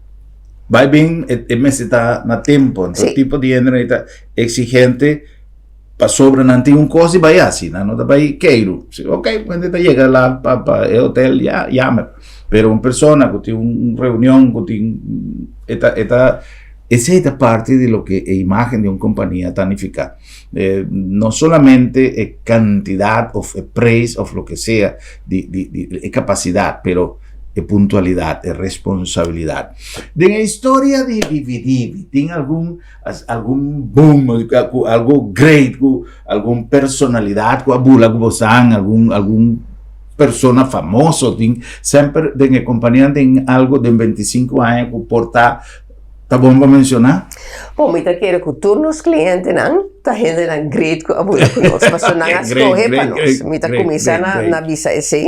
bai bin e e mester ta na tempo. Anto tipo di hende nan ta eksigente pasobra nan tin un kos di bai hasi, nan no ta bai keiru. Si ok, hende ta yega la pa pa e hotel ya yama. Pero un persona ku tin un reunion ku tin e ta e ta esei ta parti di loke e imagen di un kompania ta nifiká. No solamente e kantidat òf e preis òf loke sea di di di e kapasidat pero e puntualidat, e responsabilidat. Den e historia di Dividivi tin algun algun boom ku algo great ku algun personalidad ku a bula ku bosan algun algun persona famoso tin semper den e kompania tin algo den 25 aña ku por ta ta bon pa menciona? Bon, mi ta kere ku tur nos klientenan ta hendenan great ku a bula ku nos, pasobra nan a skohe pa nos. Mi ta kuminsá na na bisa esei.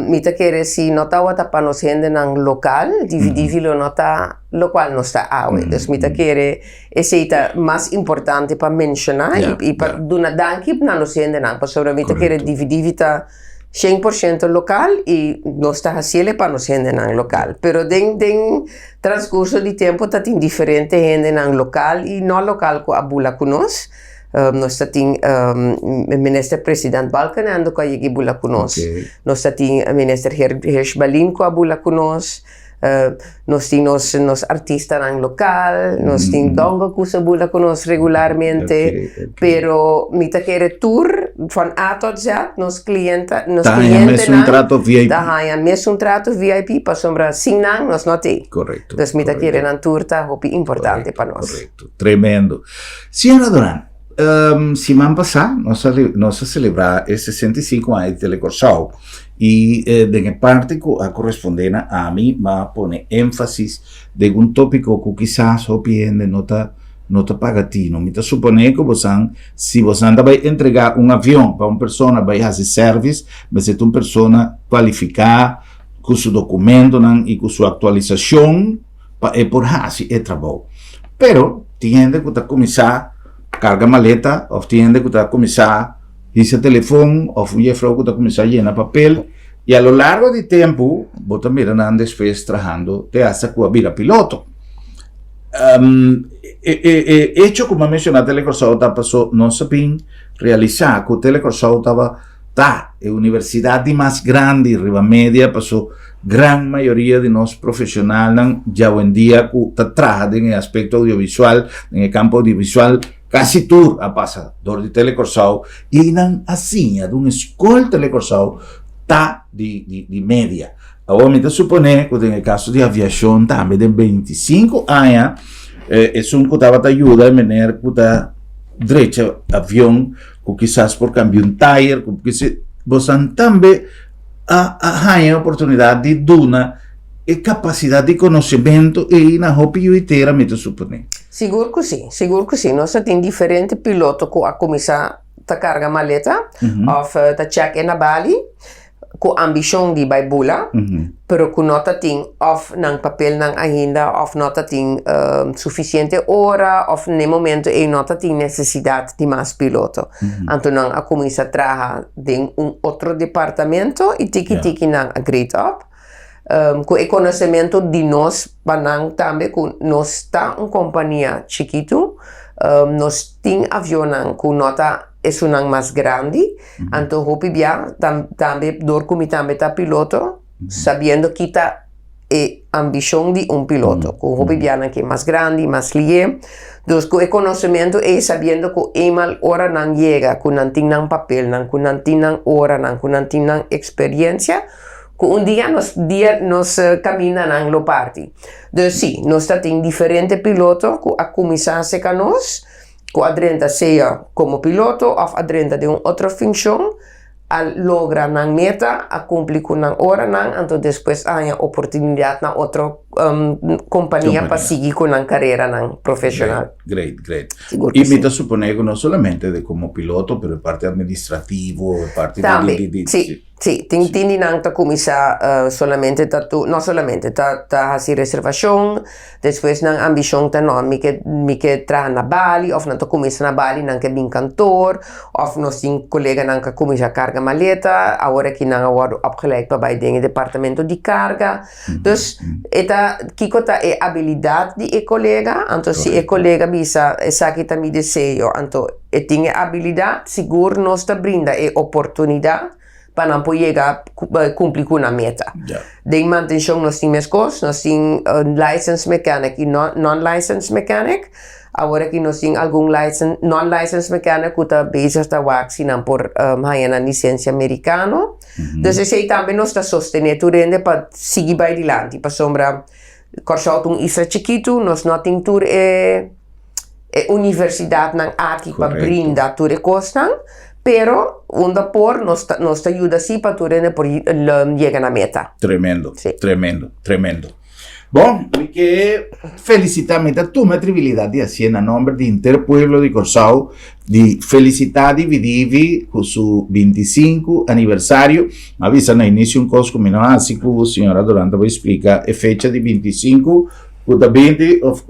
Mi ta kere si no tabata pa nos hendenan lokal, Divi Divi lo no ta lokual nos ta awe. Dus mi ta kere esei ta mas importante pa menshoná i pa duna danki na nos hendenan, pasobra mi ta kere Divi Divi ta shen por shento lokal i nos ta hasiel pa nos hendenan lokal. Pero den den transkurso di tempu ta tin diferente hendenan lokal i no lokal ku a bula ku nos. Nos ta tin Minister President Balkenende ku a yega i bula ku nos. Nos ta tin Minister Hirsch Balin ku a bula ku nos. Nos tin nos nos artistanan lokal, nos tin Dongo ku sa bula ku nos regularmente. Pero mi ta kere tur van A tot Z nos klienta nos Ta haña mesun klientenan trato VIP. ta haña mesun trato VIP pasobra sin nan nos no t'ei. Korekto, Dus mi ta kere korekto. nan tur ta hopi importante Korekto, pa nos. korekto. Tremendo. Señora Duran, siman pasá nos a nos a selebrá e 65 aña di Telekòrsou i den e parti ku a korespondé na ami m'a pone énfasis den un tópiko ku kisas hopi hende no ta no ta paga tino. Mi ta suponé ku bosan si bosan ta bai entregá un avion pa un persona bai hasi sèrvis mester ta un persona kualifiká ku su dokumentonan i ku su aktualisashon pa e por hasi e trabou. Pero tin hende ku ta kuminsá karga maleta òf tin hende ku ta kuminsá hisa telefon òf un jefrou ku ta kuminsá yena papel i a lo largo di tempu bo ta mira nan despues trahando te hasta ku a bira piloto. E e echo ku mi a menshoná Telekòrsou ta paso nos a bin realisá ku Telekòrsou taba Ta e universidad di mas grandi riba media paso gran mayoria di nos profesionalnan djawendia cu ta traha den e aspecto audiovisual, den e campo audiovisual, casi tur a pasa dor di Telekòrsou y nan a siña di un escol Telekòrsou ta di di media. Awor mi ta supone cu den e caso di aviacion tambe den 25 aña esun cu tabata yuda e meneer cu ta drecha avion ku kisas por kambia un tayer, ku kise, bosan tambe a a haña e oportunidat di duna e kapasidat di konosementu ei na hopi yu i tera, mi ta suponé. Sigur ku si, sigur ku si. Nos a tin diferente piloto ku a kuminsá ta karga maleta òf ta chèk in na bali. Ku ambishon di bai bula, pero ku no ta tin òf nan papelnan ainda òf no ta tin sufisiente ora òf n'e momento ei no ta tin nesesidat di mas piloto. Anto nan a kuminsá traha den un otro departamento i tiki tiki nan a grade up. Ku e konosementu di nos pa nan tambe ku nos ta un kompania chikitu, nos tin avionnan ku no ta esunnan mas grandi, Anto hopi bia tambe dor ku mi tambe ta piloto, sabiendo ki ta e ambishon di un piloto, ku hopi bia nan ke mas grandi, mas lié. Dus ku e konosementu ei, sabiendo ku eenmaal ora nan yega, ku nan tin nan papelnan, ku nan tin nan oranan, ku nan tin nan eksperiensia, ku un dia nos dia nos kamindanan lo parti. Dus si, nos ta tin diferente piloto ku a kuminsá seka nos. Ku a drenta sea komo piloto òf a drenta den un otro funshon, a logra nan meta, a kumpli ku nan oranan, anto despues a haña oportunidat na otro kompania pa sigui ku nan kareranan profeshonal. Great, great. Sigur ku si. I mi ta suponé ku no solamente de komo piloto, pero e parti administrativo, e parti di, di, di. Si, si. Tin tin di nan ta kuminsá solamente ta tu, no solamente, ta ta hasi reservashon, despues nan ambishon ta no, mi ke mi ke traha na Bali, òf nan ta kuminsá na Bali nan ke bin kantor, òf nos tin koleganan ku a kuminsá karga maleta, awor aki nan a wòrdu opgeleid pa bai den e departamento di karga. Dus e ta kiko ta e abilidat di e kolega, anto si e kolega bisa esaki ta mi deseo, anto e tin e abilidat, sigur nos ta brinda e oportunidat pa nan por yega kumpli ku nan meta. Den mantenshon nos tin meskos, nos tin licensed mechanic i non-licensed mechanic. Awor aki nos tin algun licen, non-licensed mechanic ku ta bezig ta wak si nan por haña nan lisensia merikano. Dus esei tambe nos ta sostené tur hende pa sigui bai dilanti, pasobra Kòrsou ta un isla chikitu, nos no tin tur e e universidatnan aki pa brinda tur e kosnan, pero unda por nos ta nos ta yuda si pa tur hende por yega na meta. Tremendo, tremendo, tremendo. Bon, mi ke felisitá, mi ta tuma e tribilidat di hasié na nòmber di henter pueblo di Kòrsou di felisitá Dividivi ku su bintisinku aniversario. Mi a bisa na inisio un kos ku mi no hasi ku señora Durán ta bai splika e fecha di bintisinku ku ta binti òf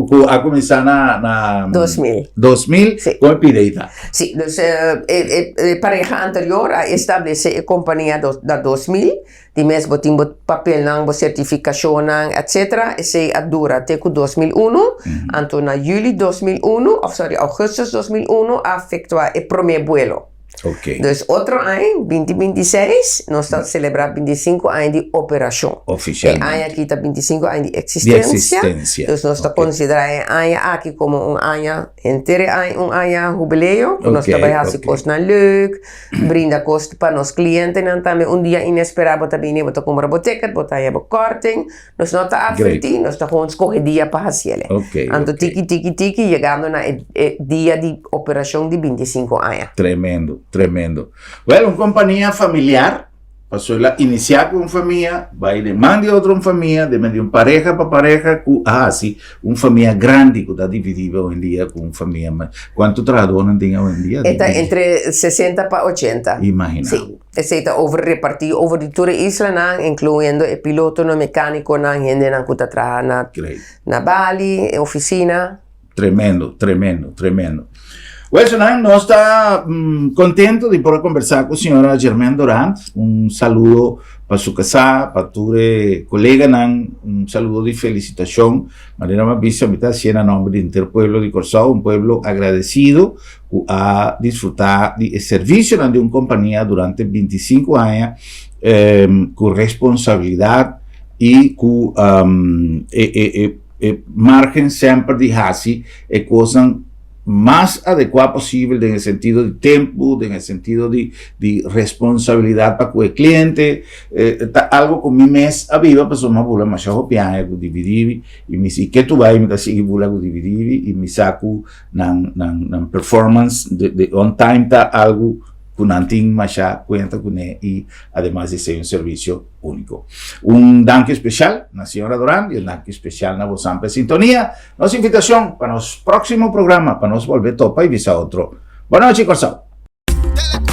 ku a kuminsá na na 2000. 2000, Sí. kon e pida ei ta? Sí, dus e e pareha anterior a establesé e kompania na 2000. Di mes bo tin bo papelnan, bo sertifikashonnan, etcetera. Esei a dura te ku 2001. Anto na juli 2001, òf sòri, ougùstus 2001 a efektuá e promé buelo. Oké. Dus otro aña, binti bintiseis, nos ta selebrá bintisinku aña di operashon. Ofishalmente. E aña aki ta bintisinku aña di eksistensia. Di eksistensia. Dus nos ta konsiderá e aña aki komo un aña, henter e aña, un aña hubileo, ku nos ta bai hasi kosnan leuk. Brinda kos pa nos klientenan tambe. Un dia inesperá bo ta bini, bo ta kumpra bo ticket, bo ta haña bo kòrting. Nos no ta atvertí, nos ta gewoon skohe dia pa hasiel. Anto tiki tiki tiki yegando na e e dia di operashon di bintisinku aña. Tremendo, tremendo. Wèl, un kompania familiar. Pasobra el a inisiá ku un famia, bai den man di otro un famia, den di un pareha pa pareha ku a hasi un famia grandi ku ta dividí awendia ku un famia. Kuantu trahadónan tin awendia? E ta entre sesenta pa ochenta. Imaginá Sí, bo. esei ta over repartí over di tur e islanan, inkluyendo e pilotonan, mekánikonan, hendenan ku ta traha na Great. na bali, e ofisina. Tremendo, tremendo, tremendo. Welsonnan, nos ta mm, contento di por conversa cu señora Germaine Durant. Un saludo pa su casá, pa tur e coleganan, un saludo di felicitacion. Manera mi a bisa, mi ta hacié na nomber di henter pueblo di Corsou, un pueblo agradecido cu a disfruta di e servicionan di un compania durante 25 aña eh, cu responsabilidad y cu um, e, e, e E margen semper di hasi e kosnan mas adekuá posibel den e sentido di tempu, den e sentido di di responsabilidat pa ku e kliente. E ta algo ku mi mes a biba pasobra mi a bula masha hopi aña ku Dividivi i mi si ke tu bai mi ta sigui bula ku Dividivi i mi sa ku nan nan nan performance de de on time ta algu ku nan tin masha kuenta kuné i ademas di esei un servisio Úniko. Un danki spesial na señora Duran i un danki spesial na bosan pa e sintonia. Nos invitashon pa nos próksimo programa pa nos bolbe topa i bisa otro. Bonochi Kòrsou!